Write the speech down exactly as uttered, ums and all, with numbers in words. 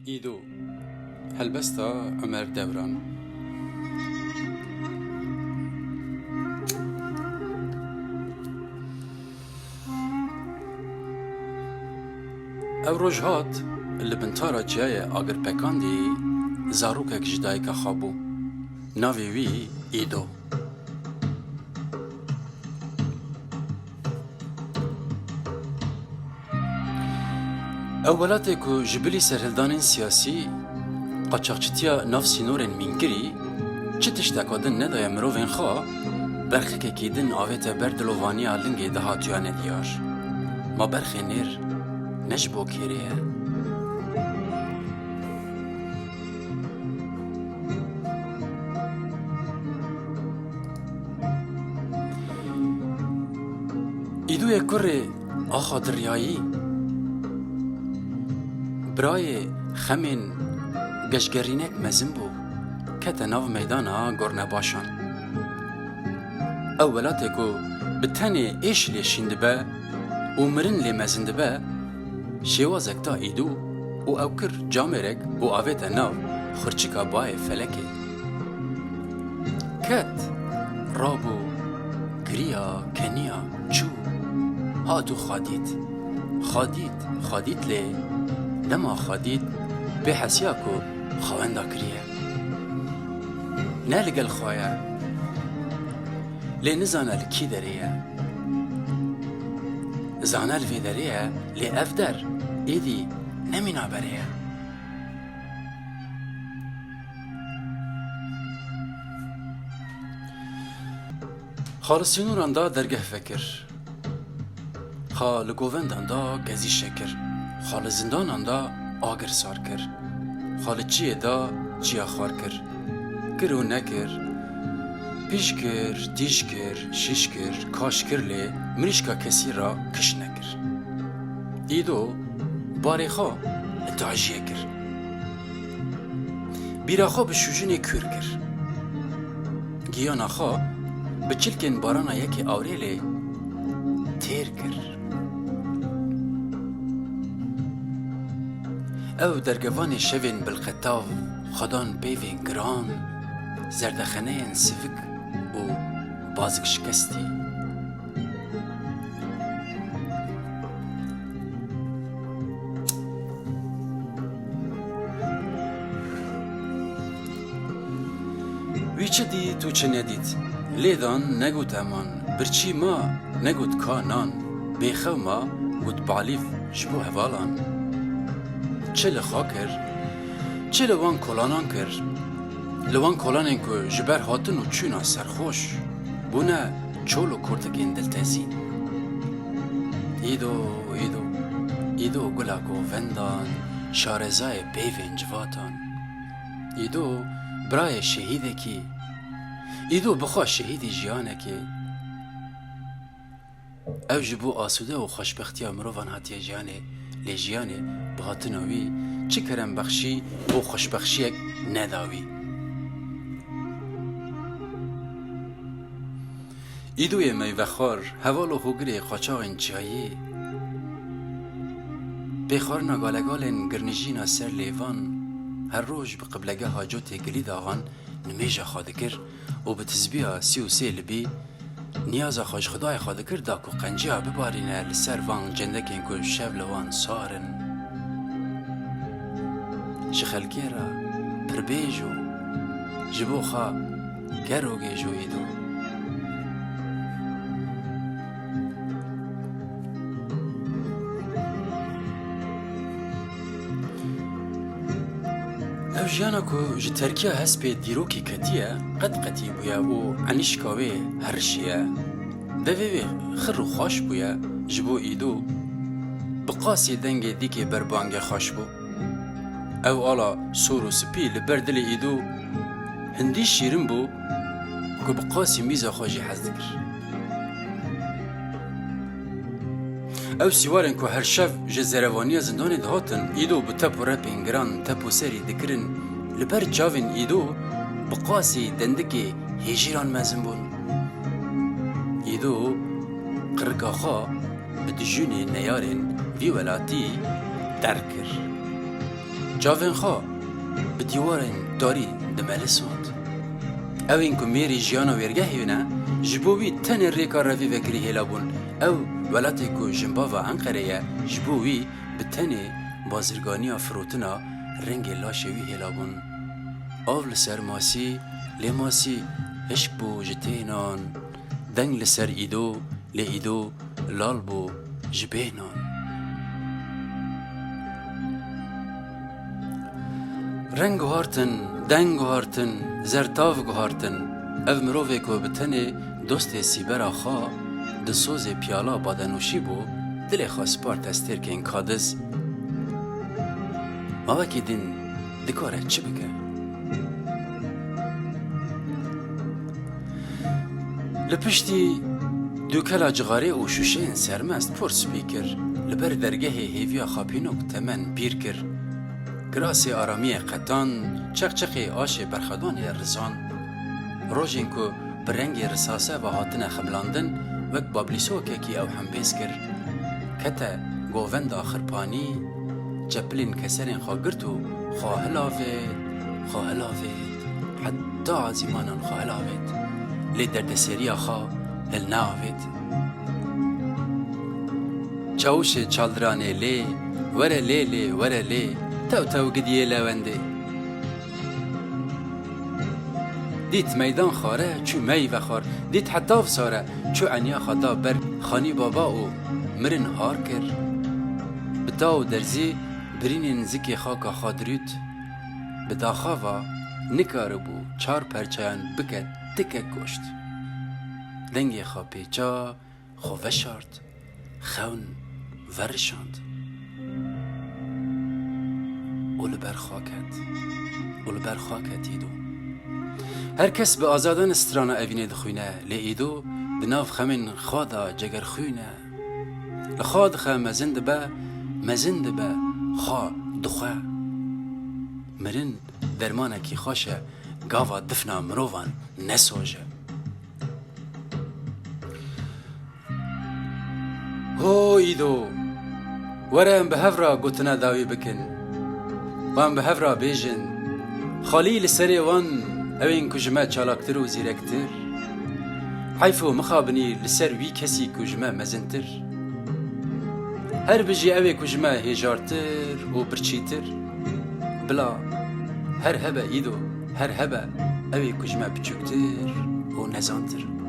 Îdo. Helbesta Omer Dewran. Ew roj hat, li bin tara çiyayê agir pekandî, zarokek ji dayika xwe bû. Navê wî Îdo. Ew welatê ku ji bilî serhildanên siyasî, qaçaxçitiya nav sînorên mînkirî, çi tişteka din nedaye mirovên xwe, berxikekî din avête ber dilovaniya lingê dahatûya nediyar. Ma berxê nêr ne ji bo kêrê ye. Îdûyê kurê axa Diryayî, birayê xemên geşgerînek mezin bû, kete nav meydana gornebaşan. Ew welatê ku bi tenê êş lê şîn dibe û mirin lê mezin dibe, şêwazek da Îdû û ew kir camêrek û avête nav xurçika bayê felekê. Ket, rabû, giriya, keniya, çû, hat û xadît. Xadît, xadît lê dema xadît bêhesiya ku xawenda kiriye. Ne li gel xwe ye. Lê nizane li kî derê ye. Zane li vê derê ye, lê ev der êdî ne mîna berê ye. Xa li sînoran da dergeh vekir. Xa li govendan da gezî şekir. Xa li zindanan da agir sar kir. Xa li çiyê da çiya xwar kir. Kir û nekir, pîş kir, tîj kir, şîş kir, kaş kir lê mirîşka kesî ra kiş nekir. Îdo barê xwe li tajiyê kir. Bîra xwe bi şûjinê kûr kir. Giyana xwe bi çilkên barana yekê awrêlê têr kir. Ew dergevanê şevên bilqetav, xwedan peyvên giran, zerdexeneyên sivik û bazik şikestî. Wî çi dît û çi nedît, lêdan negot eman, birçî ma negot ka nan, bêxew ma got balîf ji bo hevalan. Çi li xwe kir, çi li wan kolanan kir, li wan kolanên ku ji ber hatin û çûna serxweş bûne çol û kurtikên diltezîn. Îdo, îdo, îdo gula govendan, şarezayê peyvên civatan. Îdo birayê şehîdekî, îdo bixwe şehîdî jiyanekê. Ew ji bo asûde û xweşbextiya mirovan hatiye jiyanê, lê jiyanê bi hatina wî çi kerembexşî û xweşbexşiyek neda wî. Îdûyê meyvexwar, heval û hogirê qaçaxên çiyayî, pêxwarina galegalên girnijîna ser lêvan, her roj bi qiblegeha cotê gilî daxan nimêja xwe dikir û bi tizbiya sî û sê libî niyaza xwe ji Xwedayê xwe dikir da ku qenciya bibarîne li ser van cendekên ku şev li wan sar in. Ji xelkê re pirbêj û ji bo xwe ger û gêj û îdo. Ev jiyana ku ji terkiya hespê dîrokî ketiye, qet qetî bûye û enîşka wê herişiye. Devê wê xir û xweş bûye, ji bo îdo bi qasî dengê dîkê berbangê xweş bû. Ew ala sor û spî li ber dilê îdo hindî şîrin bû ku bi qasî mîza xwe jî hez dikir. Ew sîwarên ku her şev ji zerevaniya zindanê dihatin, îdo bi tep û repên giran tep û serî dikirin, li ber çavên îdo bi qasî dendikê hêjîran mezin bûn. Îdo qirika xwe bi dijûnê neyarên vî welatî derg kir. Çavên xwe bi dîwarên tarî dimelisand. Ew ên ku mêrî jiyana wêrgehê ne, ji bo wî tenê rêka revî vekirî hêla bûn. Ew welatê ku jinbava Enqerê ye, ji bo wî bi tenê bazirganiya firotina rengê laşê wî hêla bûn. Av li ser masî, lê masî hişk bû ji tênan. Deng li ser Îdo, lê Îdo lal bû ji bêhnan. Reng guhartin, deng guhartin, zertav guhartin. Ev mirovê ku bi tenê dostê sîbera xwe di sozê piyala badenûşî bû, dilê xwe sparte stêrkên kadiz. Ma wekî din dikare çi bike? Li piştî dûkela cixarê û şûşeyên sermest por spî kir, li ber dergehê hêviya xapînok temen pîr kir. Kirasê aramiyê qetan, çeqçeqê aşê berxwedanê rizan. Rojên ku bi rengê risase ve hatine xemilandin, wek bablîsokekî ew hembêz kir. Kete govenda xirpanî, çepilên keserên xwe girt û xwe hilavêt, xwe hilavêt, heta azîmanan xwe hilavêt. Lê derdeseriya xwe hilneavêt. Çawişê çaldiranê lê, were lê lê, were lê, tew tew gidiyê lewendê. Dît meydan xare, çû meyve xwar, dît heta vsare, çû eniya xwe da ber xanî baba û mirin har kir. Bi ta û derzî birînên zikê xaka xwe dirût. Bi daxa va nikaribû çar perçeyan bike tikek goşt. Dengê xwe pêça, xwe veşart, xewn verişand û li ber xwe ket. Û li ber xwe ket Îdo. Her kes bi azadan strana evînê dixwîne, lê Îdo di nav xemên xwe de cegerxwîn e. Li xwe dixe mezin dibe, mezin dibe, xwe dixwe. Mirin dermanekî xweş e, gava difna mirovan nesoje. Ho Îdo, were em bi hev re gotina dawî bikin. Wan bi hev re bêjin, xalî li serê wan, ew ên ku ji me çalaktir û zîrektir. Heyf û mixabinî li ser wî kesî ku ji me mezintir. Her bijî ew ê ku ji me hêjartir û birçîtir. Bila her hebe Îdo, her hebe ew ê ku ji me biçûktir û nezantir.